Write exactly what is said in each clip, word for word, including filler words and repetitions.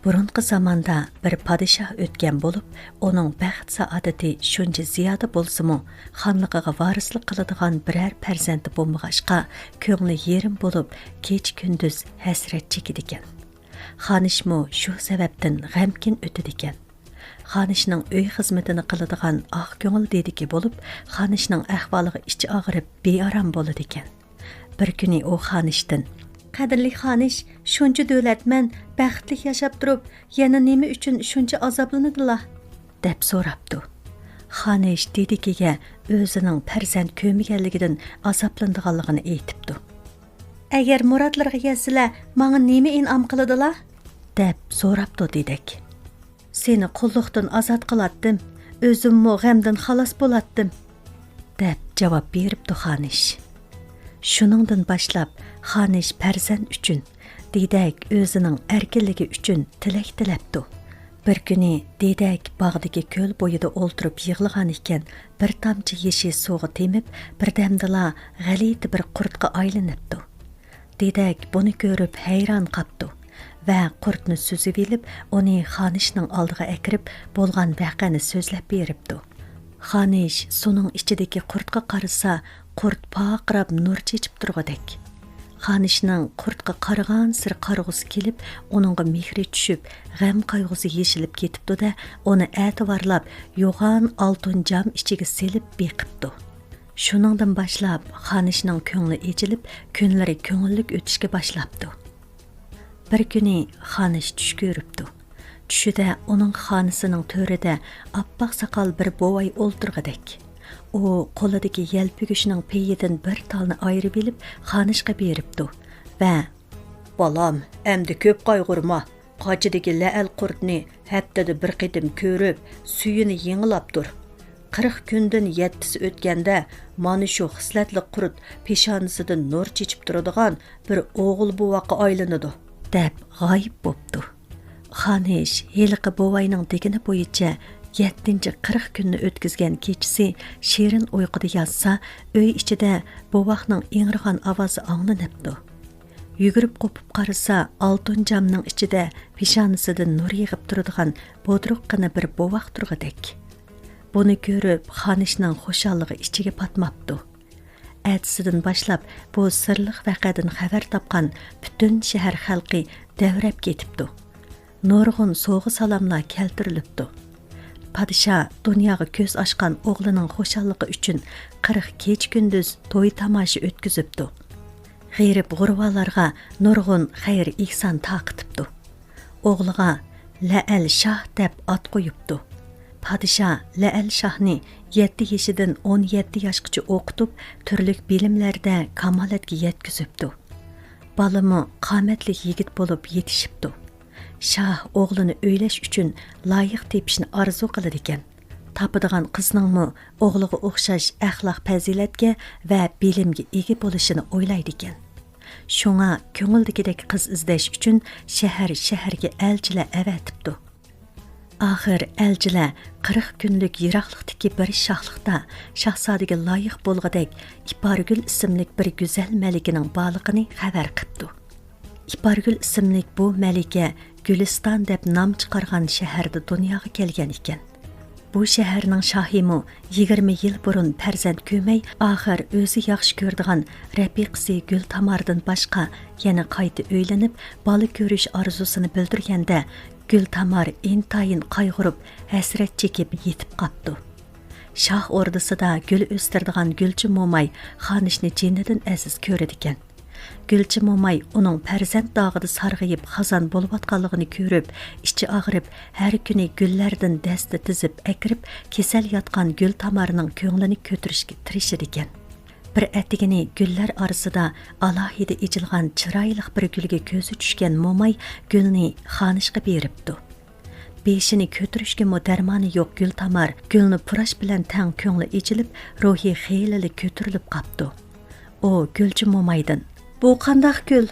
بۇرۇنقى زاماندا بىر پادىشاھ ئۆتكەن بولۇپ، ئۇنىڭ بەخت-سائادىتى شۇنچە زىيادە بولسىمۇ، خانلىقىغا ۋارىسلىق قىلىدىغان بىرەر پەرزەنتى بولمىغاچقا، كۆڭلى يېرىم بولۇپ، كېچە-كۈندۈز ھەسرەت چېكىدىكەن. خانىشمۇ شۇ سەۋەبتىن غەمكىن ئۆتىدىكەن. خانىشنىڭ ئۆي خىزمىتىنى قىلىدىغان ئاق كۆڭۈل دېدىكى بولۇپ، خانىشنىڭ ئەھۋالىغا ئىچى ئاغرىپ، بىئارام بولىدىكەن. بىر كۈنى ئۇ خانىشتىن، «قەدىرلىك خانىش، شۇنچە دۆلەتمەن، بەختلىك ياشاپ تۇرۇپ، يەنە نېمە ئۈچۈن شۇنچە ئازابلىنىدىلا؟» دەپ سوراپتۇ. خانىش دېدىكىگە ئۆزىنىڭ پەرزەنت كۆرمىگەنلىكىدىن ئازابلىنىدىغانلىقىنى ئېيتىپتۇ. «ئەگەر مۇرادلىرىغا يەتسىلە، ماڭا نېمە ئىنئام قىلىدىلا؟» دەپ سوراپتۇ دېدەك. «سېنى قۇللۇقتىن ئازاد قىلاتتىم، ئۆزۈممۇ غەمدىن خالاس بولاتتىم» دەپ جاۋاب بېرىپتۇ خانىش. شۇنىڭدىن باشلاپ خانىش پەرزەنت ئۈچۈن، دېدەك ئۆزىنىڭ ئەركىنلىكى ئۈچۈن تىلەك تىلەپتۇ. بىر كۈنى دېدەك باغدىكى كۆل بويىدا ئولتۇرۇپ يىغلىغان ئىكەن، بىر تامچە يېشى سۇغا تېمىپ، بىردەمدىلا غەلىتە بىر قۇرتقا ئايلىنىپتۇ. دېدەك بۇنى كۆرۈپ ھەيران قاپتۇ ۋە قۇرتنى سۈزۈۋېلىپ، ئۇنى خانىشنىڭ ئالدىغا ئەكىرىپ، بولغان ۋەقەنى سۆزلەپ بېرىپتۇ. خانىش سۇنىڭ ئىچىدىكى قۇرتقا قارىسا، قۇرت پارقىراپ نۇر چېچىپ تۇرغۇدەك. خانىشنىڭ قۇرتقا قارىغانسېرى قارىغۇسى كېلىپ، ئۇنىڭغا مېھرى چۈشۈپ، غەم-قايغۇسى يېشىلىپ كېتىپتۇ-دە، ئۇنى ئەتىۋارلاپ يوغان ئالتۇن جام ئىچىگە سېلىپ بېقىپتۇ. شۇنىڭدىن باشلاپ خانىشنىڭ كۆڭلى ئېچىلىپ، كۈنلىرى كۆڭۈللۈك ئۆتۈشكە باشلاپتۇ. بىر كۈنى خانىش چۈش كۆرۈپتۇ. چۈشىدە ئۇنىڭ خانىسىنىڭ تۆرىدە ئاپئاق ساقال بىر بوۋاي ئولتۇرغۇدەك. ئۇ قولىدىكى يەلپۈگۈچنىڭ پېيىدىن بىر تالنى ئايرىۋېلىپ، خانىشقا بېرىپتۇ ۋە، «بالام، ئەمدى كۆپ قايغۇرما. قاچىدىكى لەئەل قۇرتنى ھەپتىدە بىر قېتىم كۆرۈپ، سۈيىنى يېڭىلاپ تۇر. قىرىق كۈندىن يەتتىسى ئۆتكەندە، مانا شۇ خىسلەتلىك قۇرت پېشانىسىدىن نۇر چېچىپ تۇرىدىغان بىر ئوغۇل بوۋاققا ئايلىنىدۇ» دەپ غايىب بوپتۇ. خانىش ھېلىقى بوۋاينىڭ دېگىنى بويىچە يەتتىنچى قىرىق كۈننى ئۆتكۈزگەن كېچىسى شېرىن ئۇيقۇدا ياتسا، ئۆي ئىچىدە بوۋاقنىڭ ئىڭرىغان ئاۋازى ئاڭلىنىپتۇ. يۈگۈرۈپ قوپۇپ قارىسا، ئالتۇن جامنىڭ ئىچىدە پېشانىسىدىن نۇر يېغىپ تۇرىدىغان بودۇرۇققىنە بىر بوۋاق تۇرغۇدەك. بۇنى كۆرۈپ، خانىشنىڭ خۇشاللىقى ئىچىگە پاتماپتۇ. ئەتىسىدىن باشلاپ بۇ سىرلىق ۋەقەدىن خەۋەر تاپقان پۈتۈن شەھەر خەلقى دەۋرەپ كېتىپتۇ. نۇرغۇن سوۋغا-سالاملار كەلتۈرۈلۈپتۇ. پادىشاھ دۇنياغا كۆز ئاچقان ئوغلىنىڭ خۇشاللىقى ئۈچۈن قىرىق كېچە-كۈندۈز توي-تاماشا ئۆتكۈزۈپتۇ. غېرىب-غۇرۋالارغا نۇرغۇن خەير-ئېھسان تارقىتىپتۇ. ئوغلىغا لەئەل شاھ دەپ ئات قويۇپتۇ. پادىشاھ لەئەل شاھنى يەتتە يېشىدىن ئون يەتتە ياشقىچە ئوقۇتۇپ، تۈرلۈك بىلىملەردە كامالەتكە يەتكۈزۈپتۇ. بالىمۇ قامەتلىك يىگىت بولۇپ يېتىشىپتۇ. شاھ ئوغلىنى ئۆيلەش ئۈچۈن لايىق تېپىشنى ئارزۇ قىلىدىكەن. تاپىدىغان قىزنىڭمۇ ئوغلىغا ئوخشاش ئەخلاق-پەزىلەتكە ۋە بىلىمگە ئىگە بولۇشىنى ئويلايدىكەن. شۇڭا كۆڭۈلدىكىدەك قىز ئىزدەش ئۈچۈن شەھەر-شەھەرگە ئەلچىلەر ئەۋەتىپتۇ. ئاخىر ئەلچىلەر قىرىق كۈنلۈك يىراقلىقتىكى بىر شاھلىقتا شاھزادىگە لايىق بولغۇدەك ئىپارگۈل ئىسىملىك بىر گۈزەل مەلىكىنىڭ بارلىقىنى خەۋەر قىپتۇ. ئىپارگۈل ئىسىملىك بۇ مەلىكە گۈلىستان دەپ نام چىقارغان شەھەردە دۇنياغا كەلگەن ئىكەن. بۇ شەھەرنىڭ شاھىمۇ يىگىرمە يىل بۇرۇن پەرزەنت كۆرمەي، ئاخىر ئۆزى ياخشى كۆرىدىغان رەپىقىسى گۈلتاماردىن باشقا يەنە قايتا ئۆيلىنىپ، بالا كۆرۈش ئارزۇسىنى بىلدۈرگەندە، گۈلتامار ئىنتايىن قايغۇرۇپ، ھەسرەت چېكىپ يېتىپ قاپتۇ. شاھ ئوردىسىدا گۈل ئۆستۈرىدىغان گۈلچى موماي خانىشنى جېنىدىن ئەزىز كۆرىدىكەن. گۈلچى موماي ئۇنىڭ پەرزەنت داغىدا سارغىيىپ خازان بولۇۋاتقانلىقىنى كۆرۈپ، ئىچى ئاغرىپ، ھەر كۈنى گۈللەردىن دەستە تىزىپ ئەكىرىپ، كېسەل ياتقان گۈلتامارنىڭ كۆڭلىنى كۆتۈرۈشكە تىرىشىدىكەن. بىر ئەتىگىنى گۈللەر ئارىسىدا ئالاھىدە ئېچىلغان چىرايلىق بىر گۈلگە كۆزى چۈشكەن موماي گۈلنى خانىشقا بېرىپتۇ. بېشىنى كۆتۈرۈشكىمۇ دەرمانى يوق گۈلتامار گۈلنى پۇراش بىلەن تەڭ كۆڭلى ئېچىلىپ، روھى خېلىلا كۆتۈرۈلۈپ قاپتۇ. ئۇ گۈلچى مومايدىن، «بۇ قانداق گۈل؟»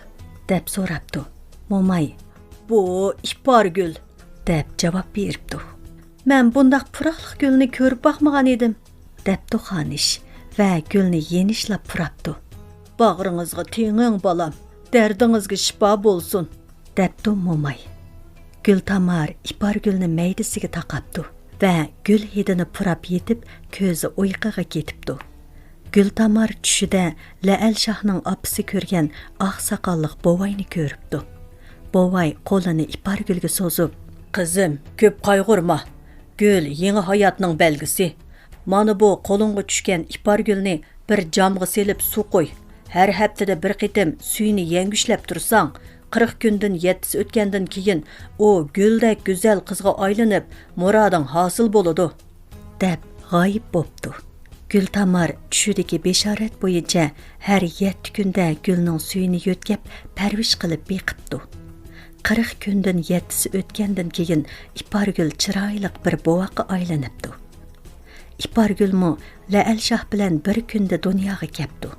دەپ سوراپتۇ. موماي، «بۇ ئىپارگۈل» دەپ جاۋاب بېرىپتۇ. «مەن بۇنداق پۇراقلىق گۈلنى كۆرۈپ باقمىغان ئىدىم» دەپتۇ خانىش ۋە گۈلنى يېنىشلاپ پۇراپتۇ. «باغرىڭىزغا تېڭىڭ، بالام، دەردىڭىزگە شىپا بولسۇن» دەپتۇ موماي. گۈلتامار ئىپارگۈلنى مەيدىسىگە تاقاپتۇ ۋە گۈل ھىدىنى پۇراپ يېتىپ، كۆزى ئۇيقۇغا كېتىپتۇ. گۈلتامار چۈشىدە لەئەل شاھنىڭ ئاپىسى كۆرگەن ئاق ساقاللىق بوۋاينى كۆرۈپتۇ. بوۋاي قولىنى ئىپارگۈلگە سوزۇپ، «قىزىم، كۆپ قايغۇرما. گۈل يېڭى ھاياتنىڭ بەلگىسى. مانا بۇ قولۇڭغا چۈشكەن ئىپارگۈلنى بىر جامغا سېلىپ سۇ قۇي. ھەر ھەپتىدە بىر قېتىم سۈيىنى يەڭگۈشلەپ تۇرساڭ، قىرىق كۈندىن يەتتىسى ئۆتكەندىن كېيىن ئۇ گۈلدەك گۈزەل قىزغا ئايلىنىپ، مۇرادىڭ ھاسىل بولىدۇ.» دەپ غايىب بوپتۇ. گۈلتامار چۈشىدىكى بېشارەت بويىچە ھەر يەتتە كۈندە گۈلنىڭ سۈيىنى يۆتكەپ، پەرۋىش قىلىپ بېقىپتۇ. قىرىق كۈندىن يەتتىسى ئۆتكەندىن كېيىن ئىپارگۈل چىرايلىق بىر بوۋاققا ئايلىنىپتۇ. ئىپارگۈلمۇ لەئەل شاھ بىلەن بىر كۈندە دۇنياغا كەپتۇ.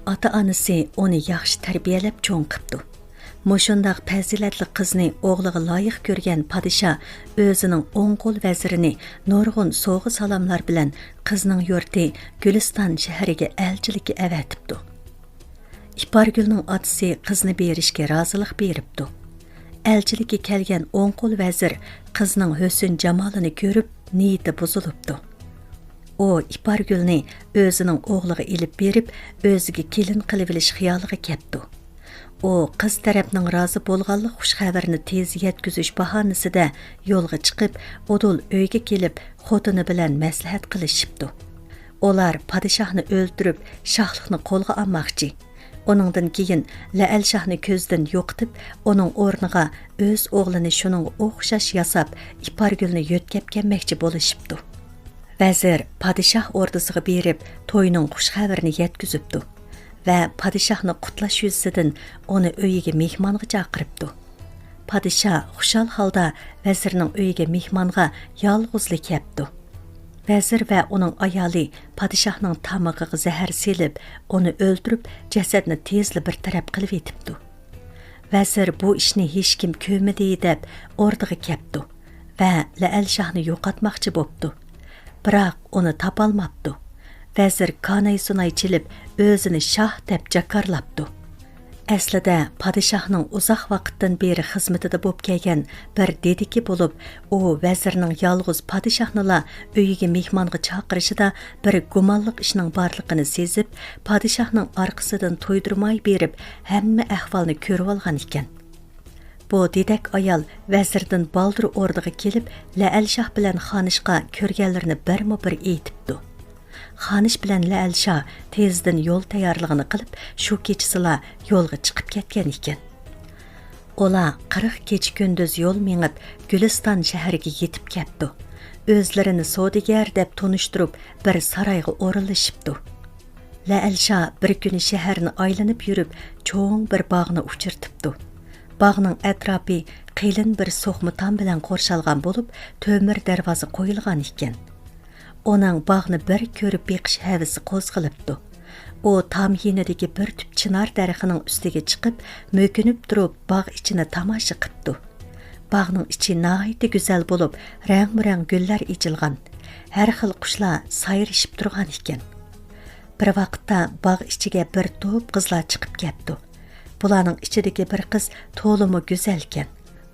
ئاتا-ئانىسى ئۇنى ياخشى تەربىيەلەپ چوڭ قىپتۇ. مۇشۇنداق پەزىلەتلىك قىزنى ئوغلىغا لايىق كۆرگەن پادىشاھ ئۆزىنىڭ ئوڭ قول ۋەزىرىنى نۇرغۇن سوۋغا-سالاملار بىلەن قىزنىڭ يۇرتى گۈلىستان شەھىرىگە ئەلچىلىككە ئەۋەتىپتۇ. ئىپارگۈلنىڭ ئاتىسى قىزنى بېرىشكە رازىلىق بېرىپتۇ. ئەلچىلىككە كەلگەن ئوڭ قول ۋەزىر قىزنىڭ ھۆسن-جامالىنى كۆرۈپ، نىيىتى بۇزۇلۇپتۇ. ئۇ ئىپارگۈلنى ئۆزىنىڭ ئوغلىغا ئېلىپ بېرىپ، ئۆزىگە كېلىن قىلىۋېلىش خىيالىغا كەپتۇ. ئۇ قىز تەرەپنىڭ رازى بولغانلىق خۇش خەۋىرىنى تېز يەتكۈزۈش باھانىسىدە يولغا چىقىپ، ئۇدۇل ئۆيگە كېلىپ، خوتۇنى بىلەن مەسلىھەت قىلىشىپتۇ. ئۇلار پادىشاھنى ئۆلتۈرۈپ، شاھلىقنى قولغا ئالماقچى. ئۇنىڭدىن كېيىن لەئەل شاھنى كۆزدىن يوقىتىپ، ئۇنىڭ ئورنىغا ئۆز ئوغلىنى شۇنىڭغا ئوخشاش ياساپ، ئىپارگۈلنى يۆتكەپ كەلمەكچى بولۇشۇپتۇ. ۋەزىر پادىشاھ ئوردىسىغا بېرىپ، توينىڭ خۇش خەۋىرىنى يەتكۈزۈپتۇ ۋە پادىشاھنى قۇتلاش يۈزىسىدىن ئۇنى ئۆيىگە مېھمانغا چاقىرىپتۇ. پادىشاھ خۇشال ھالدا ۋەزىرنىڭ ئۆيىگە مېھمانغا يالغۇزلا كەپتۇ. ۋەزىر ۋە ئۇنىڭ ئايالى پادىشاھنىڭ تامىقىغا زەھەر سېلىپ، ئۇنى ئۆلتۈرۈپ، جەسەتنى تېزلا بىر تەرەپ قىلىۋېتىپتۇ. ۋەزىر بۇ ئىشنى ھېچكىم كۆرمىدى دەپ ئوردىغا كەپتۇ ۋە لەئەل شاھنى يوقاتماقچى بوپتۇ. بىراق ئۇنى تاپالماپتۇ. ۋەزىر كاناي-سۇناي چېلىپ، ئۆزىنى شاھ دەپ جاكارلاپتۇ. ئەسلىدە پادىشاھنىڭ ئۇزاق ۋاقىتتىن بېرى خىزمىتىدە بولۇپ كەلگەن بىر دېدىكى بولۇپ، ئۇ ۋەزىرنىڭ يالغۇز پادىشاھنىلا ئۆيىگە مېھمانغا چاقىرىشىدا بىر گۇمانلىق ئىشنىڭ بارلىقىنى سېزىپ، پادىشاھنىڭ ئارقىسىدىن تۇيدۇرماي بېرىپ، ھەممە ئەھۋالنى كۆرۈۋالغان ئىكەن. بۇ دېدەك ئايال ۋەزىردىن بالدۇر ئوردىغا كېلىپ، لەئەل شاھ بىلەن خانىشقا كۆرگەنلىرىنى بىرمۇ بىر ئېيتىپتۇ. خانىش بىلەن لەئەل شاھ تېزدىن يول تەييارلىقىنى قىلىپ، شۇ كېچىسىلا يولغا چىقىپ كەتكەن ئىكەن. ئۇلار قىرىق كېچە كۈندۈز يول مېڭىپ، گۈلىستان شەھىرىگە يېتىپ كەپتۇ. ئۆزلىرىنى سودىگەر دەپ تونۇشتۇرۇپ، بىر سارايغا ئورۇنلىشىپتۇ. لەئەل شاھ بىر كۈنى شەھەرنى ئايلىنىپ يۈرۈپ، چوڭ بىر باغنى ئۇچرىتىپتۇ. باغنىڭ ئەتراپى قېلىن بىر سوقما تام بىلەن قورشالغان بولۇپ، تۆمۈر دەرۋازا قويۇلغان ئىكەن. ئۇنىڭ باغنى بىر كۆرۈپ بېقىش ھەۋىسى قوزغىلىپتۇ. ئۇ تام يېنىدىكى بىر تۈپ چىنار دەرىخىنىڭ ئۈستىگە چىقىپ، مۆكۈنۈپ تۇرۇپ باغ ئىچىنى تاماشا قىپتۇ. باغنىڭ ئىچى ناھايىتى گۈزەل بولۇپ، رەڭمۇرەڭ گۈللەر ئېچىلغان، ھەر خىل قۇشلار سايرىشىپ تۇرغان ئىكەن. بىر ۋاقىتتا باغ ئىچىگە بىر توپ قىزلار چىقىپ كەپتۇ. بۇلارنىڭ ئىچىدىكى بىر قىز تولىمۇ گۈزەلكەن.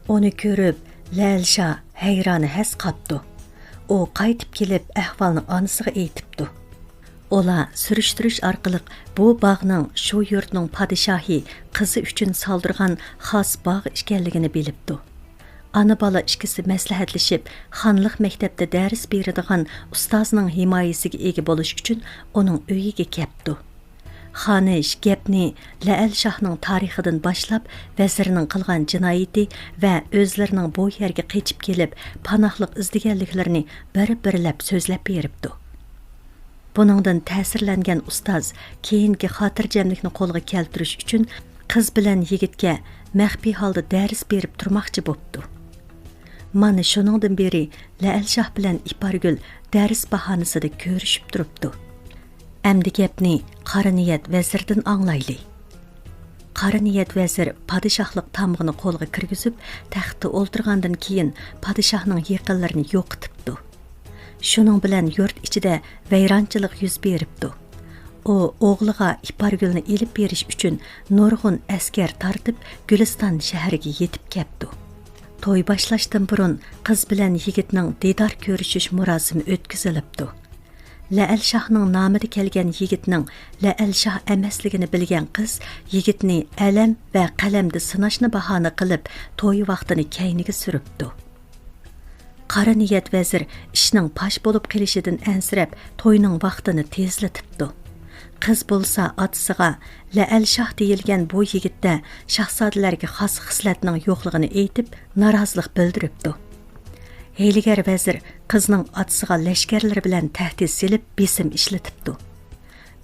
ئۇنى كۆرۈپ، لەئەل شاھ ھەيرانى ھەس قاپتۇ. ئۇ قايتىپ كېلىپ، ئەھۋالنى ئانىسىغا ئېيتىپتۇ. ئۇلار سۈرۈشتۈرۈش ئارقىلىق بۇ باغنىڭ شۇ يۇرتنىڭ پادىشاھى قىزى ئۈچۈن سالدۇرغان خاس باغ ئىكەنلىكىنى بىلىپتۇ. ئانا-بالا ئىككىسى مەسلىھەتلىشىپ، خانلىق مەكتەپتە دەرس بېرىدىغان ئۇستازنىڭ ھىمايىسىگە ئىگە بولۇش ئۈچۈن ئۇنىڭ ئۆيىگە كەپتۇ. خانىش گەپنى لەئەل شاھنىڭ تارىخىدىن باشلاپ، ۋەزىرنىڭ قىلغان جىنايىتى ۋە ئۆزلىرىنىڭ بۇ يەرگە قېچىپ كېلىپ، پاناھلىق ئىزدىگەنلىكلىرىنى بىر-بىرلەپ سۆزلەپ بېرىپتۇ. بۇنىڭدىن تەسىرلەنگەن ئۇستاز كېيىنكى خاتىرجەملىكنى قولغا كەلتۈرۈش ئۈچۈن قىز بىلەن يىگىتكە مەخپىي ھالدا دەرس بېرىپ تۇرماقچى بوپتۇ. مانا شۇنىڭدىن بېرى لەئەل شاھ بىلەن ئىپارگۈل دەرس باھانىسىدا كۆرۈشۈپ تۇرۇپتۇ. ئەمدى گەپنى قارا نىيەت ۋەزىردىن ئاڭلايلى. قارا نىيەت ۋەزىر پادىشاھلىق تامغىنى قولغا كىرگۈزۈپ، تەختتە ئولتۇرغاندىن كېيىن، پادىشاھنىڭ يېقىنلىرىنى يوقىتىپتۇ. شۇنىڭ بىلەن يۇرت ئىچىدە ۋەيرانچىلىق يۈز بېرىپتۇ. ئۇ ئوغلىغا ئىپارگۈلنى ئېلىپ بېرىش ئۈچۈن نۇرغۇن ئەسكەر تارتىپ، گۈلىستان شەھىرىگە يېتىپ كەپتۇ. توي باشلاشتىن بۇرۇن قىز بىلەن يىگىتنىڭ دىدار كۆرۈشۈش مۇراسىمى ئۆتكۈزۈلۈپتۇ. لەئەل شاھنىڭ نامىدا كەلگەن يىگىتنىڭ لەئەل شاھ ئەمەسلىكىنى بىلگەن قىز يىگىتنى ئەلەم ۋە قەلەمدە سىناشنى باھانە قىلىپ، توي ۋاقتىنى كەينىگە سۈرۈپتۇ. قارا نىيەت ۋەزىر ئىشنىڭ پاش بولۇپ قېلىشىدىن ئەنسىرەپ، توينىڭ ۋاقتىنى تېزلىتىپتۇ. قىز بولسا ئاتىسىغا لەئەل شاھ دېيىلگەن بۇ يىگىتتە شاھزادىلەرگە خاس خىسلەتنىڭ يوقلۇقىنى ئېيتىپ، نارازىلىق بىلدۈرۈپتۇ. ھىيلىگەر ۋەزىر قىزنىڭ ئاتىسىغا لەشكەرلىرى بىلەن تەھدىت سېلىپ، بېسىم ئىشلىتىپتۇ.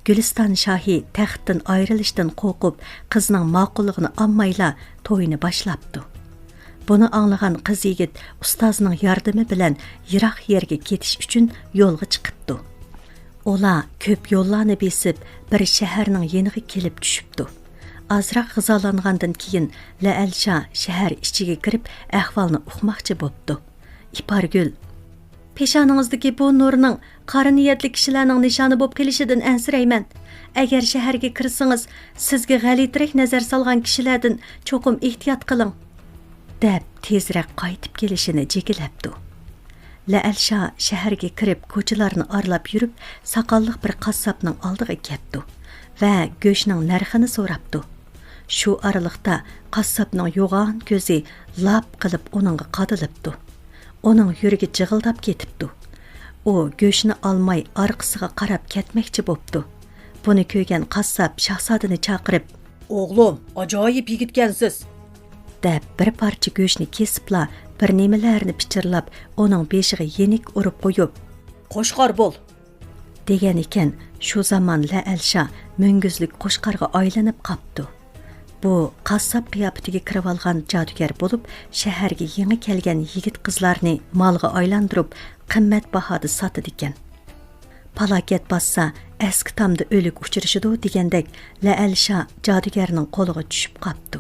گۈلىستان شاھى تەختتىن ئايرىلىشتىن قورقۇپ، قىزنىڭ ماقۇللۇقىنى ئالمايلا توينى باشلاپتۇ. بۇنى ئاڭلىغان قىز يىگىت ئۇستازىنىڭ ياردىمى بىلەن يىراق يەرگە كېتىش ئۈچۈن يولغا چىقىپتۇ. ئۇلار كۆپ يوللارنى بېسىپ، بىر شەھەرنىڭ يېنىغا كېلىپ چۈشۈپتۇ. ئازراق غىزالانغاندىن كېيىن، لەئەل شاھ شەھەر ئىچىگە كىرىپ، ئەھۋالنى ئۇقماقچى بوپتۇ. ئىپارگۈل، پېشانىڭىزدىكى بۇ نۇرنىڭ قارا نىيەتلىك كىشىلەرنىڭ نىشانى بولۇپ قېلىشىدىن ئەنسىرەيمەن. ئەگەر شەھەرگە كىرسىڭىز، سىزگە غەلىتىرەك نەزەر سالغان كىشىلەردىن چوقۇم ئېھتىيات قىلىڭ، دەپ، تېزرەك قايتىپ كېلىشىنى جىكىلەپتۇ. لەئەل شاھ شەھەرگە كىرىپ، كوچىلارنى ئارىلاپ يۈرۈپ، ساقاللىق بىر قاسساپنىڭ ئالدىغا كەپتۇ ۋە گۆشنىڭ نەرخىنى سوراپتۇ. شۇ ئارىلىقتا قاسساپنىڭ يوغان كۆزى لاپ قىلىپ ئۇنىڭغا قادىلىپتۇ. ئۇنىڭ يۈرىكى جىغىلداپ كېتىپتۇ. ئۇ گۆشنى ئالماي ئارقىسىغا قاراپ كەتمەكچى بوپتۇ. بۇنى كۆرگەن قاسساپ شاھزادىنى چاقىرىپ، «ئوغلۇم، ئاجايىپ يىگىتكەنسىز!» دەپ، بىر پارچە گۆشنى كېسىپلا، بىر نېمىلەرنى پىچىرلاپ، ئۇنىڭ بېشىغا يېنىك ئۇرۇپ قويۇپ، «قوچقار بول!» دېگەن ئىكەن. شۇ زامان لەئەل شاھ مۈڭگۈزلۈك قوچقارغا ئايلىنىپ قاپتۇ. بۇ قاسساپ قىياپىتىگە كىرىۋالغان جادۇگەر بولۇپ، شەھەرگە يېڭى كەلگەن يىگىت قىزلارنى مالغا ئايلاندۇرۇپ، قىممەت باھادا ساتىدىكەن. پالاكەت باسسا، ئەسكى تامدا ئۆلۈك ئۇچرىشىدۇ دېگەندەك، لەئەل شاھ جادۇگەرنىڭ قولىغا چۈشۈپ قاپتۇ.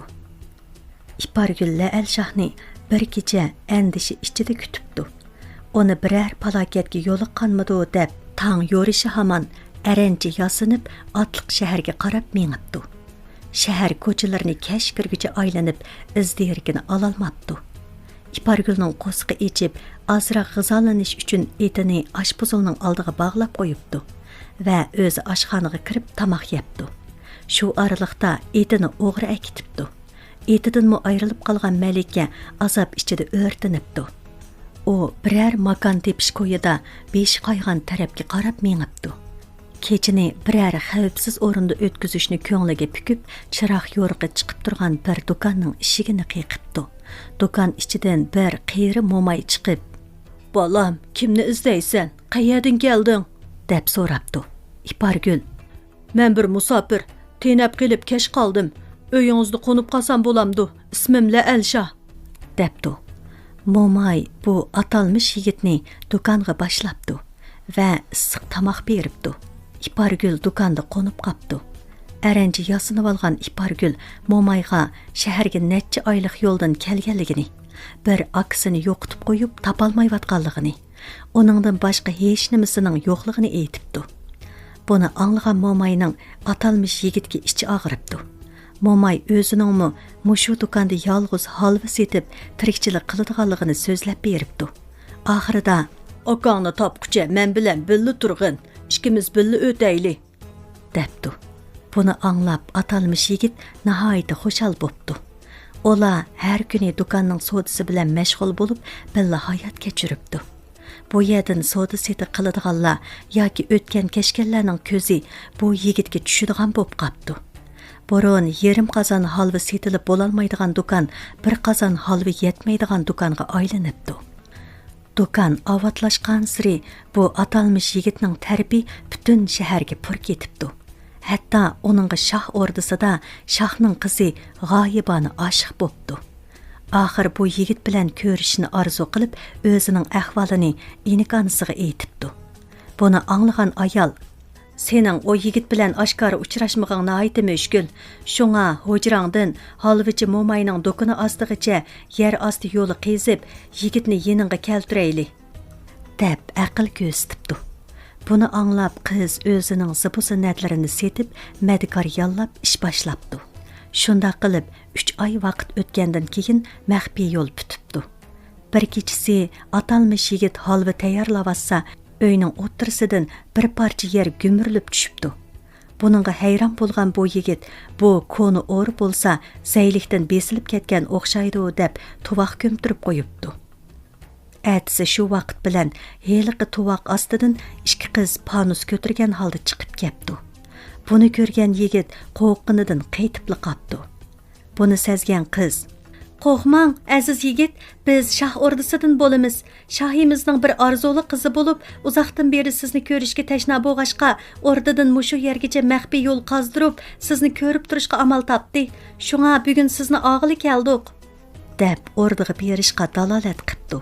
ئىپارگۈل لەئەل شاھنى بىر كېچە ئەندىشە ئىچىدە كۈتۈپتۇ. ئۇنى بىرەر پالاكەتكە يولۇققانمىدۇ دەپ، تاڭ يورۇشى ھامان ئەرەنچە ياسىنىپ، ئاتلىق شەھەرگە قاراپ مېڭىپتۇ. شەھەر كوچىلىرىنى كەچ كىرگۈچە ئايلىنىپ، ئىز دېرىكىنى ئالالماپتۇ. ئىپارگۈلنىڭ قورسىقى ئېچىپ، ئازراق غىزالىنىش ئۈچۈن ئېتىنى ئاشپۇزۇلنىڭ ئالدىغا باغلاپ قويۇپتۇ ۋە ئۆزى ئاشخانىغا كىرىپ تاماق يەپتۇ. شۇ ئارىلىقتا ئېتىنى ئوغرى ئەكېتىپتۇ. ئېتىدىنمۇ ئايرىلىپ قالغان مەلىكە ئازاب ئىچىدە ئۆرتىنىپتۇ. ئۇ بىرەر ماكان تېپىش كويىدا بېشى قايغان تەرەپكە قاراپ مېڭىپتۇ. كېچىنى بىرەر خەۋپسىز ئورۇندا ئۆتكۈزۈشنى كۆڭلىگە پۈكۈپ، چىراغ يورۇقى چىقىپ تۇرغان بىر دۇكاننىڭ ئىشىكىنى قېقىپتۇ. دۇكان ئىچىدىن بىر قېرى موماي چىقىپ، «بالام، كىمنى ئىزدەيسەن؟ قەيەردىن كەلدىڭ؟» دەپ سوراپتۇ. ئىپارگۈل، «مەن بىر مۇساپىر، تېنەپ قېلىپ كەچ قالدىم. ئۆيىڭىزدە قونۇپ قالسام بولامدۇ؟ ئىسمىم لەئەلشاھ.» دەپتۇ. موماي بۇ ئاتالمىش يىگىتنى دۇكانغا باشلاپتۇ ۋە ئىسسىق تاماق بېرىپتۇ. ئىپارگۈل دۇكاندا قونۇپ قاپتۇ. ئەرەنچە ياسىنىۋالغان ئىپارگۈل مومايغا شەھەرگە نەچچە ئايلىق يولدىن كەلگەنلىكىنى، بىر ئاكىسىنى يوقىتىپ قويۇپ تاپالمايۋاتقانلىقىنى، ئۇنىڭدىن باشقا ھېچنېمىسىنىڭ يوقلۇقىنى ئېيتىپتۇ. بۇنى ئاڭلىغان موماينىڭ ئاتالمىش يىگىتكە ئىچى ئاغرىپتۇ. موماي ئۆزىنىڭمۇ مۇشۇ دۇكاندا يالغۇز ھالۋا سېتىپ تىرىكچىلىك قىلىدىغانلىقىنى سۆزلەپ بېرىپتۇ. ئاخىرىدا، «ئاكاڭنى تاپقۇچە مەن بىلەن بىللە تۇرغىن، ئىككىمىز بىللە ئۆتەيلى.» دەپتۇ. بۇنى ئاڭلاپ، ئاتالمىش يىگىت ناھايىتى خۇشال بوپتۇ. ئۇلار ھەر كۈنى دۇكاننىڭ سودىسى بىلەن مەشغۇل بولۇپ، بىللە ھايات كەچۈرۈپتۇ. بۇ يەردىن سودا سېتىق قىلىدىغانلار ياكى ئۆتكەن كەچكەنلەرنىڭ كۆزى بۇ يىگىتكە چۈشىدىغان بولۇپ قاپتۇ. بۇرۇن يېرىم قازان ھالۋا سېتىلىپ بولالمايدىغان دۇكان بىر قازان ھالۋا يەتمەيدىغان دۇكانغا ئايلىنىپتۇ. دۇكان ئاۋاتلاشقانسېرى بۇ ئاتالمىش يىگىتنىڭ تەرىپى پۈتۈن شەھەرگە پۇر كېتىپتۇ. ھەتتا ئۇنىڭغا شاھ ئوردىسىدا شاھنىڭ قىزى غايىبانە ئاشىق بوپتۇ. ئاخىر بۇ يىگىت بىلەن كۆرۈشۈشنى ئارزۇ قىلىپ، ئۆزىنىڭ ئەھۋالىنى ئىنىكانىسىغا ئېيتىپتۇ. بۇنى ئاڭلىغان ئايال، «سېنىڭ ئۇ يىگىت بىلەن ئاشكارا ئۇچراشمىغىڭ ناھايىتى مۈشكۈل. شۇڭا ھۇجراڭدىن ھالۋىچى موماينىڭ دۇكىنى ئاستىغىچە يەر ئاستى يولى قېزىپ، يىگىتنى يېنىڭغا كەلتۈرەيلى.» دەپ ئەقىل كۆرسىتىپتۇ. بۇنى ئاڭلاپ، قىز ئۆزىنىڭ زىبۇ زىننەتلىرىنى سېتىپ، مەدىكار ياللاپ ئىش باشلاپتۇ. شۇنداق قىلىپ، ئۈچ ئاي ۋاقىت ئۆتكەندىن كېيىن مەخپىي يول پۈتۈپتۇ. بىر كېچىسى ئاتالمىش يىگىت ھالۋا تەييارلاۋاتسا، ئۆينىڭ ئوتتۇرىسىدىن بىر پارچە يەر گۈمۈرۈلۈپ چۈشۈپتۇ. بۇنىڭغا ھەيران بولغان بۇ يىگىت، بۇ كونا ئورا بولسا، زەيلىكتىن بېسىلىپ كەتكەن ئوخشايدۇ، دەپ تۇۋاق كۆمتۈرۈپ قويۇپتۇ. ئەتىسى شۇ ۋاقىت بىلەن ھېلىقى تۇۋاق ئاستىدىن ئىككى قىز پانۇس كۆتۈرگەن ھالدا چىقىپ كەپتۇ. بۇنى كۆرگەن يىگىت قورققىنىدىن قېتىپلا قاپتۇ. بۇنى سەزگەن قىز، «قورقماڭ، ئەزىز يىگىت، بىز شاھ ئوردىسىدىن بولىمىز. شاھىمىزنىڭ بىر ئارزۇلۇق قىزى بولۇپ، ئۇزاقتىن بېرى سىزنى كۆرۈشكە تەشنا بولغاچقا، ئوردىدىن مۇشۇ يەرگىچە مەخپىي يول قازدۇرۇپ، سىزنى كۆرۈپ تۇرۇشقا ئامال تاپتى. شۇڭا بۈگۈن سىزنى ئاغىلى كەلدۇق.» دەپ، ئوردىغا بېرىشقا دالالەت قىپتۇ.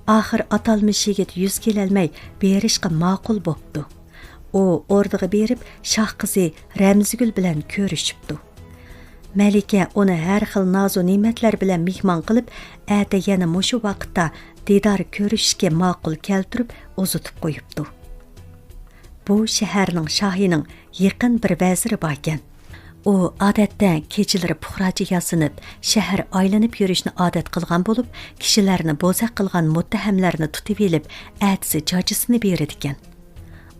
ئاخىر ئاتالمىش يىگىت يۈز كېلەلمەي بېرىشقا ماقۇل بوپتۇ. ئۇ ئوردىغا بېرىپ، شاھ قىزى رەمزىگۈل بىلەن كۆرۈشۈپتۇ. مەلىكە ئۇنى ھەر خىل نازۇ نېمەتلەر بىلەن مېھمان قىلىپ، ئەتە يەنە مۇشۇ ۋاقىتتا دىدار كۆرۈشۈشكە ماقۇل كەلتۈرۈپ ئۇزىتىپ قويۇپتۇ. بۇ شەھەرنىڭ شاھىنىڭ يېقىن بىر ۋەزىرى باركەن. ئۇ ئادەتتە كېچىلىرى پۇقراچە ياسىنىپ، شەھەر ئايلىنىپ يۈرۈشنى ئادەت قىلغان بولۇپ، كىشىلەرنى بوزەك قىلغان مۇتتەھەملەرنى تۇتۇۋېلىپ، ئەتىسى جاجىسىنى بېرىدىكەن.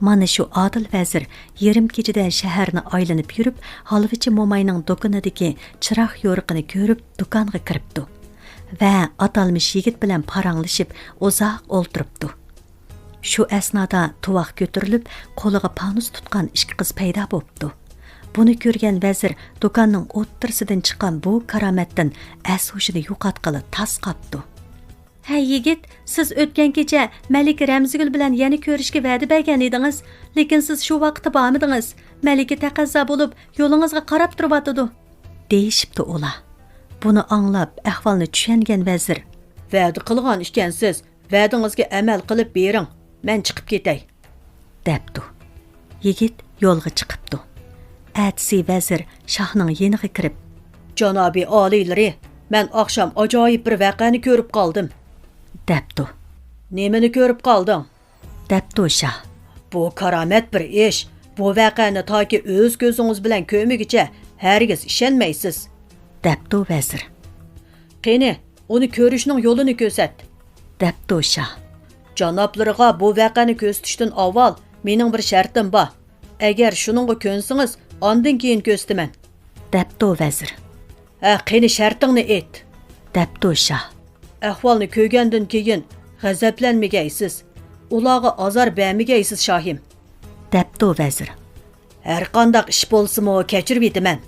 مانا شۇ ئادىل ۋەزىر يېرىم كېچىدە شەھەرنى ئايلىنىپ يۈرۈپ، ھالۋىچى موماينىڭ دۇكىنىدىكى چىراغ يورۇقىنى كۆرۈپ، دۇكانغا كىرىپتۇ ۋە ئاتالمىش يىگىت بىلەن پاراڭلىشىپ، ئۇزاق ئولتۇرۇپتۇ. شۇ ئەسنادا تۇۋاق كۆتۈرۈلۈپ، قولىغا پانۇس تۇتقان ئىككى قىز پەيدا بوپتۇ. بۇنى كۆرگەن ۋەزىر دۇكاننىڭ ئوتتۇرىسىدىن چىققان بۇ كارامەتتىن ئەس-ھوشىنى يوقاتقىلى تاس قاپتۇ. «ھەي يىگىت، سىز ئۆتكەن كېچە مەلىكە رەمزىگۈل بىلەن يەنە كۆرۈشكە ۋەدە بەرگەن ئىدىڭىز، لېكىن سىز شۇ ۋاقىتتا بارمىدىڭىز. مەلىكە تەقەززا بولۇپ، يولىڭىزغا قاراپ تۇرۇۋاتىدۇ.» دېيىشىپتۇ ئۇلار. بۇنى ئاڭلاپ، ئەھۋالنى چۈشەنگەن ۋەزىر، «ۋەدە قىلغان ئىكەنسىز، ۋەدىڭىزگە ئەمەل قىلىپ بېرىڭ، مەن چىقىپ كېتەي.» دەپتۇ. يىگىت يولغا چىقىپتۇ. ئەتىسى ۋەزىر شاھنىڭ يېنىغا كىرىپ، «جانابىي ئالىيلىرى، مەن ئاخشام ئاجايىپ بىر ۋەقەنى كۆرۈپ قالدىم.» دەپتۇ. «نېمىنى كۆرۈپ قالدىڭ؟» دەپتۇ شاھ. «بۇ كارامەت بىر ئىش. بۇ ۋەقەنى تاكى ئۆز كۆزىڭىز بىلەن كۆرمىگۈچە ھەرگىز ئىشەنمەيسىز.» دەپتۇ ۋەزىر. «قېنى، ئۇنى كۆرۈشنىڭ يولىنى كۆرسەت.» دەپتۇ شاھ. «جانابلىرىغا بۇ ۋەقەنى كۆرسىتىشتىن ئاۋۋال مېنىڭ بىر شەرتىم بار. ئەگەر شۇنىڭغا كۆنسىڭىز، ئاندىن كېيىن كۆرسىتىمەن.» دەپتۇ ۋەزىر. «ھە، قېنى شەرتىڭنى ئېيت.» دەپتۇ شاھ. «ئەھۋالنى كۆرگەندىن كېيىن غەزەپلەنمىگەيسىز. ئۇلارغا ئازار بەرمىگەيسىز، شاھىم.» دەپتۇ ۋەزىر. «ھەرقانداق ئىش بولسىمۇ كەچۈرۈۋېتىمەن.»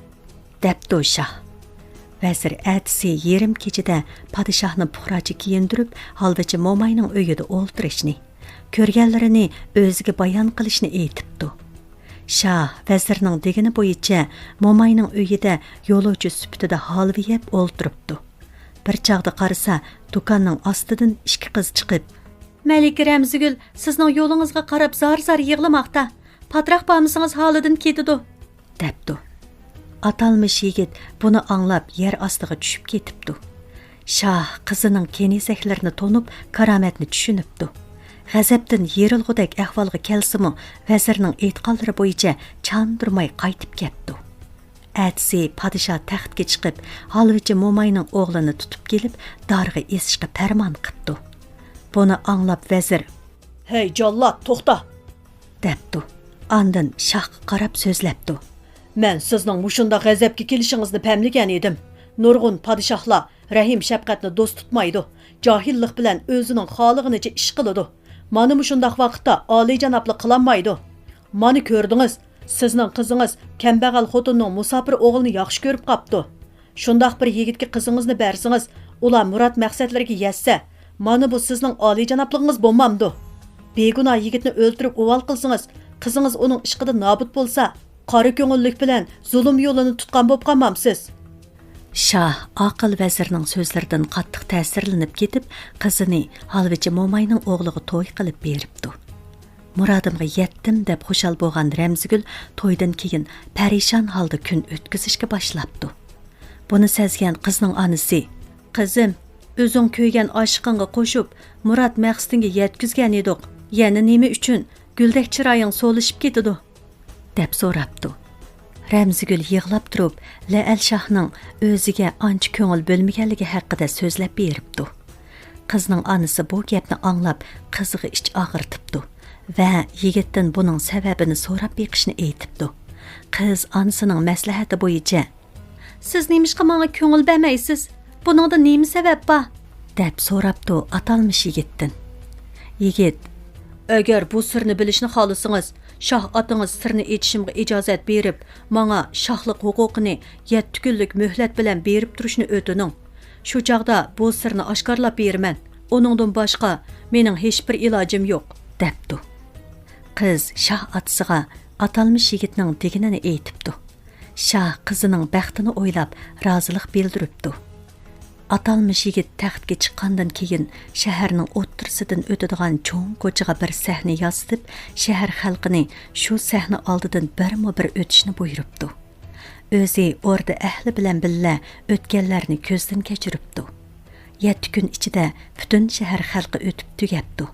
دەپتۇ شاھ. ۋەزىر ئەتىسى يېرىم كېچىدە پادىشاھنى پۇقراچە كىيىندۈرۈپ، ھالۋىچى موماينىڭ ئۆيىدە ئولتۇرۇشنى، كۆرگەنلىرىنى ئۆزىگە بايان قىلىشنى ئېيتىپتۇ. شاھ ۋەزىرنىڭ دېگىنى بويىچە موماينىڭ ئۆيىدە يولۇچى سۈپىتىدە ھالۋا يەپ ئولتۇرۇپتۇ. بىر چاغدا قارىسا، دۇكاننىڭ ئاستىدىن ئىككى قىز چىقىپ، «مەلىكە رەمزىگۈل سىزنىڭ يولىڭىزغا قاراپ زار-زار يىغلىماقتا. پاتراق بارمىسىڭىز ھالىدىن كېتىدۇ.» دەپتۇ. ئاتالمىش يىگىت بۇنى ئاڭلاپ يەر ئاستىغا چۈشۈپ كېتىپتۇ. شاھ قىزىنىڭ كېنىزەكلىرىنى تونۇپ، كارامەتنى چۈشىنىپتۇ. غەزەپتىن يېرىلغۇدەك ئەھۋالغا كەلسىمۇ، ۋەزىرنىڭ ئېيتقانلىرى بويىچە چاندۇرماي قايتىپ كەپتۇ. ئەتىسى پادىشاھ تەختكە چىقىپ، ھالۋىچى موماينىڭ ئوغلىنى تۇتۇپ كېلىپ، دارغا ئېسىشقا پەرمان قىپتۇ. بۇنى ئاڭلاپ ۋەزىر، «ھەي جاللات، توختا!» دەپتۇ. ئاندىن شاھقا قاراپ سۆزلەپتۇ. «مەن سىزنىڭ مۇشۇنداق غەزەپكە كېلىشىڭىزنى پەملىگەن ئىدىم. نۇرغۇن پادىشاھلار رەھىم-شەپقەتنى دوست تۇتمايدۇ. جاھىللىق بىلەن ئۆزىنىڭ خالىغىنىچە ئىش قىلىدۇ. مانا مۇشۇنداق ۋاقىتتا ئالىيجانابلىق قىلالمايدۇ. مانا كۆردىڭىز، سىزنىڭ قىزىڭىز كەمبەغەل خوتۇننىڭ مۇساپىر ئوغلىنى ياخشى كۆرۈپ قاپتۇ. شۇنداق بىر يىگىتكە قىزىڭىزنى بەرسىڭىز، ئۇلار مۇراد مەقسەتلىرىگە يەتسە، مانا بۇ سىزنىڭ ئالىيجانابلىقىڭىز بولمامدۇ؟ بىگۇناھ يىگىتنى ئۆلتۈرۈپ ئۇۋال قىلسىڭىز، قىزىڭىز ئۇنىڭ ئىشقىدىن نابۇت بولسا، قارا كۆڭۈللۈك بىلەن زۇلۇم يولىنى تۇتقان بولۇپ قالمامسىز؟» شاھ ئاقىل ۋەزىرنىڭ سۆزلىرىدىن قاتتىق تەسىرلىنىپ كېتىپ، قىزىنى ھالۋىچى موماينىڭ ئوغلىغا توي قىلىپ بېرىپتۇ. «مۇرادىمغا يەتتىم» دەپ خۇشال بولغان رەمزىگۈل تويدىن كېيىن پەرىشان ھالدا كۈن ئۆتكۈزۈشكە باشلاپتۇ. بۇنى سەزگەن قىزنىڭ ئانىسى، «قىزىم، ئۆزۈڭ كۆيگەن ئاشىقىڭغا قوشۇپ، مۇراد مەقسىتىڭگە يەتكۈزگەن ئىدۇق. يەنە نېمە ئۈچۈن گۈلدەك چىرايىڭ سولىشىپ كېتىدۇ؟» دەپ سوراپتۇ. رەمزىگۈل يىغلاپ تۇرۇپ، لەئەل شاھنىڭ ئۆزىگە ئانچە كۆڭۈل بۆلمىگەنلىكى ھەققىدە سۆزلەپ بېرىپتۇ. قىزنىڭ ئانىسى بۇ گەپنى ئاڭلاپ، قىزىغا ئىچ ئاغرىتىپتۇ ۋە يىگىتتىن بۇنىڭ سەۋەبىنى سوراپ بېقىشنى ئېيتىپتۇ. قىز ئانىسىنىڭ مەسلىھەتى بويىچە، سىز نېمىشقا ماڭا كۆڭۈل بەرمەيسىز؟ بۇنىڭدا نېمە سەۋەب بار؟ دەپ سوراپتۇ ئاتالمىش يىگىتتىن. يىگىت، ئەگەر بۇ سىرنى بىلىشنى خالىسىڭىز، شاھ ئاتىڭىز سىرنى ئېچىشىمغا ئىجازەت بېرىپ، ماڭا شاھلىق ھوقۇقىنى يەتتە كۈنلۈك مۆھلەت بىلەن بېرىپ تۇرۇشنى ئۆتۈنۈڭ. شۇ چاغدا بۇ سىرنى ئاشكارىلاپ بېرىمەن. ئۇنىڭدىن باشقا مېنىڭ ھېچبىر ئىلاجىم يوق، دەپتۇ. قىز شاھ ئاتىسىغا ئاتالمىش يىگىتنىڭ دېگىنىنى ئېيتىپتۇ. شاھ قىزىنىڭ بەختىنى ئويلاپ، رازىلىق بىلدۈرۈپتۇ. ئاتالمىش يىگىت تەختكە چىققاندىن كېيىن، شەھەرنىڭ ئوتتۇرىسىدىن ئۆتىدىغان چوڭ كوچىغا بىر سەھنە ياسىتىپ، شەھەر خەلقىنى شۇ سەھنە ئالدىدىن بىرمۇ بىر ئۆتۈشنى بۇيرۇپتۇ. ئۆزى ئوردا ئەھلى بىلەن بىللە ئۆتكەنلەرنى كۆزدىن كەچۈرۈپتۇ. يەتتە كۈن ئىچىدە پۈتۈن شەھەر خەلقى ئۆتۈپ تۈگەپتۇ.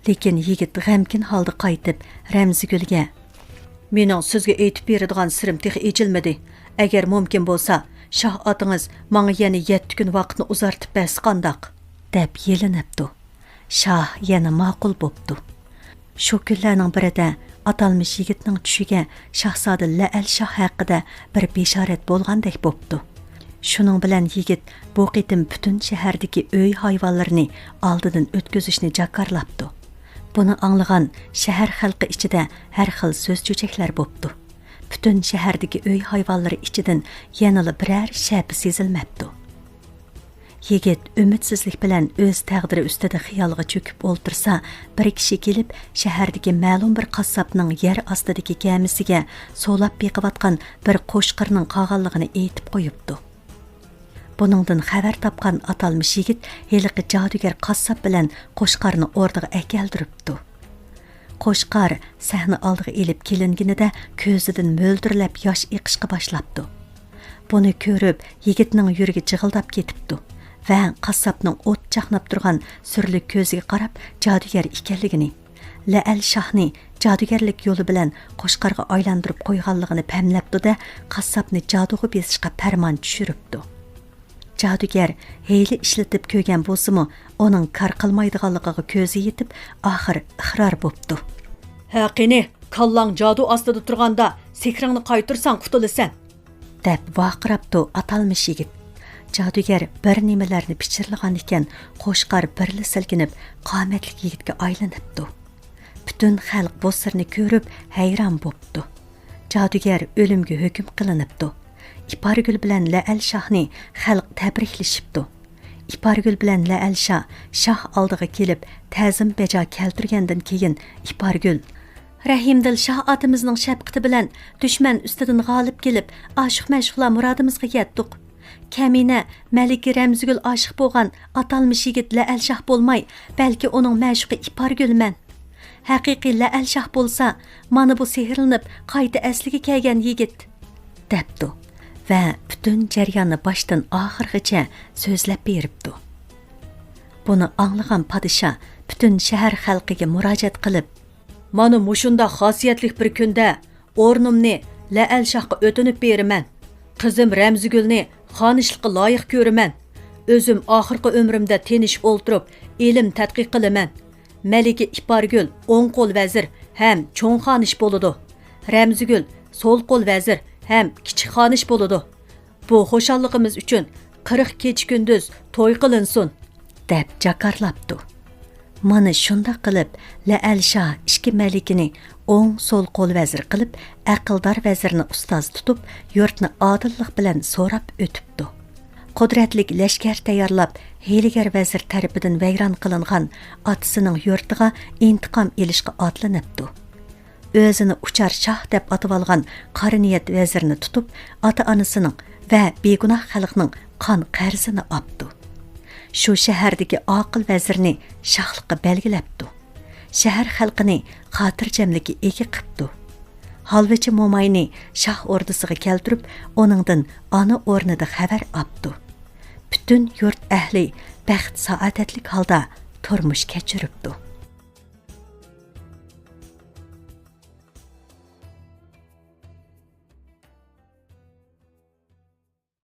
لېكىن يىگىت غەمكىن ھالدا قايتىپ، رەمزىگۈلگە، مېنىڭ سىزگە ئېيتىپ بېرىدىغان سىرىم تېخى ئېچىلمىدى. ئەگەر مۇمكىن بولسا، شاھ ئاتىڭىز ماڭا يەنە يەتتە كۈن ۋاقىتنى ئۇزارتىپ بەرسە قانداق؟ دەپ يېلىنىپتۇ. شاھ يەنە ماقۇل بوپتۇ. شۇ كۈنلەرنىڭ بىرىدە ئاتالمىش يىگىتنىڭ چۈشىگە شاھزادە لەئەل شاھ ھەققىدە بىر بېشارەت بولغاندەك بوپتۇ. شۇنىڭ بىلەن يىگىت بۇ قېتىم پۈتۈن شەھەردىكى ئۆي ھايۋانلىرىنى ئالدىدىن ئۆتكۈزۈشنى جاكارلاپتۇ. بۇنى ئاڭلىغان شەھەر خەلقى ئىچىدە ھەر خىل سۆز-چۆچەكلەر بوپتۇ. پۈتۈن شەھەردىكى ئۆي ھايۋانلىرى ئىچىدىن يەنىلا بىرەر شەپە سېزىلمەپتۇ. يىگىت ئۈمىدسىزلىك بىلەن ئۆز تەقدىرى ئۈستىدە خىيالغا چۆكۈپ ئولتۇرسا، بىر كىشى كېلىپ، شەھەردىكى مەلۇم بىر قاسساپنىڭ يەر ئاستىدىكى گەمىسىگە سولاپ بېقىۋاتقان بىر قوچقارنىڭ قالغانلىقىنى ئېيتىپ قويۇپتۇ. بۇنىڭدىن خەۋەر تاپقان ئاتالمىش يىگىت ھېلىقى جادۇگەر قاسساپ بىلەن قوچقارنى ئوردىغا ئەكەلدۈرۈپتۇ. قوچقار سەھنە ئالدىغا ئېلىپ كېلىنگىنىدە كۆزىدىن مۆلدۈرلەپ ياش ئېقىشقا باشلاپتۇ. بۇنى كۆرۈپ، يىگىتنىڭ يۈرىكى جىغىلداپ كېتىپتۇ ۋە قاسساپنىڭ ئوت چاقناپ تۇرغان سۈرلۈك كۆزىگە قاراپ جادۇگەر ئىكەنلىكىنى، لەئەل شاھنى جادۇگەرلىك يولى بىلەن قوچقارغا ئايلاندۇرۇپ قويغانلىقىنى پەملەپتۇ-دە، قاسساپنى جادۇغا بېسىشقا پەرمان چۈشۈرۈپتۇ. جادۇگەر ھىيلە ئىشلىتىپ كۆرگەن بولسىمۇ، ئۇنىڭ كار قىلمايدىغانلىقىغا كۆزى يېتىپ، ئاخىر ئىقرار بوپتۇ. ھە، قېنى، كاللاڭ جادۇ ئاستىدا تۇرغاندا، سېھرىڭنى قايتۇرساڭ قۇتۇلىسەن! دەپ ۋارقىراپتۇ ئاتالمىش يىگىت. جادۇگەر بىر نېمىلەرنى پىچىرلىغان ئىكەن، قوچقار بىرلا سىلكىنىپ، قامەتلىك يىگىتكە ئايلىنىپتۇ. پۈتۈن خەلق بۇ سىرنى كۆرۈپ، ھەيران بوپتۇ. جادۇگەر ئۆلۈمگە ھۆكۈم قىلىنىپتۇ. ئىپارگۈل بىلەن لەئەل شاھنى خەلق تەبرىكلىشىپتۇ. ئىپارگۈل بىلەن لەئەل شاھ شاھ ئالدىغا كېلىپ، تەزىم بەجا كەلتۈرگەندىن كېيىن، ئىپارگۈل، رەھىمدىل شاھ ئاتىمىزنىڭ شەپقىتى بىلەن دۈشمەن ئۈستىدىن غالىب كېلىپ، ئاشىق-مەشۇقلار مۇرادىمىزغا يەتتۇق. كەمىنە مەلىكە رەمزىگۈل ئاشىق بولغان ئاتالمىش يىگىت لەئەل شاھ بولماي، بەلكى ئۇنىڭ مەشۇقى ئىپارگۈلمەن. ھەقىقىي لەئەل شاھ بولسا، مانا بۇ سېھىرلىنىپ، قايتا ئەسلىگە كەلگەن يىگىت، دەپتۇ ۋە پۈتۈن جەرياننى باشتىن ئاخىرغىچە سۆزلەپ بېرىپتۇ. بۇنى ئاڭلىغان پادىشاھ پۈتۈن شەھەر خەلقىگە مۇراجىئەت قىلىپ، مانا مۇشۇنداق خاسىيەتلىك بىر كۈندە ئورنۇمنى لەئەل شاھقا ئۆتۈنۈپ بېرىمەن. قىزىم رەمزىگۈلنى خانىشلىققا لايىق كۆرىمەن. ئۆزۈم ئاخىرقى ئۆمرۈمدە تىنچ ئولتۇرۇپ، ئىلىم تەتقىق قىلىمەن. مەلىكە ئىپارگۈل ئوڭ قول ۋەزىر ھەم چوڭ خانىش بولىدۇ. رەمزىگۈل سول قول ۋەزىر ھەم كىچىك خانىش بولىدۇ. بۇ خۇشاللىقىمىز ئۈچۈن قىرىق كېچە-كۈندۈز توي قىلىنسۇن! دەپ جاكارلاپتۇ. مانا شۇنداق قىلىپ، لەئەل شاھ ئىككى مەلىكىنى ئوڭ-سول قول ۋەزىر قىلىپ، ئەقىلدار ۋەزىرنى ئۇستاز تۇتۇپ، يۇرتنى ئادىللىق بىلەن سوراپ ئۆتۈپتۇ. قۇدرەتلىك لەشكەر تەييارلاپ، ھىيلىگەر ۋەزىر تەرىپىدىن ۋەيران قىلىنغان ئاتىسىنىڭ يۇرتىغا ئىنتىقام ئېلىشقا ئاتلىنىپتۇ. ئۆزىنى ئۇچار شاھ دەپ ئاتىۋالغان قارا نىيەت ۋەزىرنى تۇتۇپ، ئاتا-ئانىسىنىڭ ۋە بىگۇناھ خەلقنىڭ قان قەرزىنى ئاپتۇ. شۇ شەھەردىكى ئاقىل ۋەزىرنى شاھلىققا بەلگىلەپتۇ. شەھەر خەلقىنى خاتىرجەملىككە ئىگە قىپتۇ. ھالۋىچى موماينى شاھ ئوردىسىغا كەلتۈرۈپ، ئۇنىڭدىن ئانا ئورنىدا خەۋەر ئاپتۇ. پۈتۈن يۇرت ئەھلى بەخت-سائادەتلىك ھالدا تۇرمۇش كەچۈرۈپتۇ.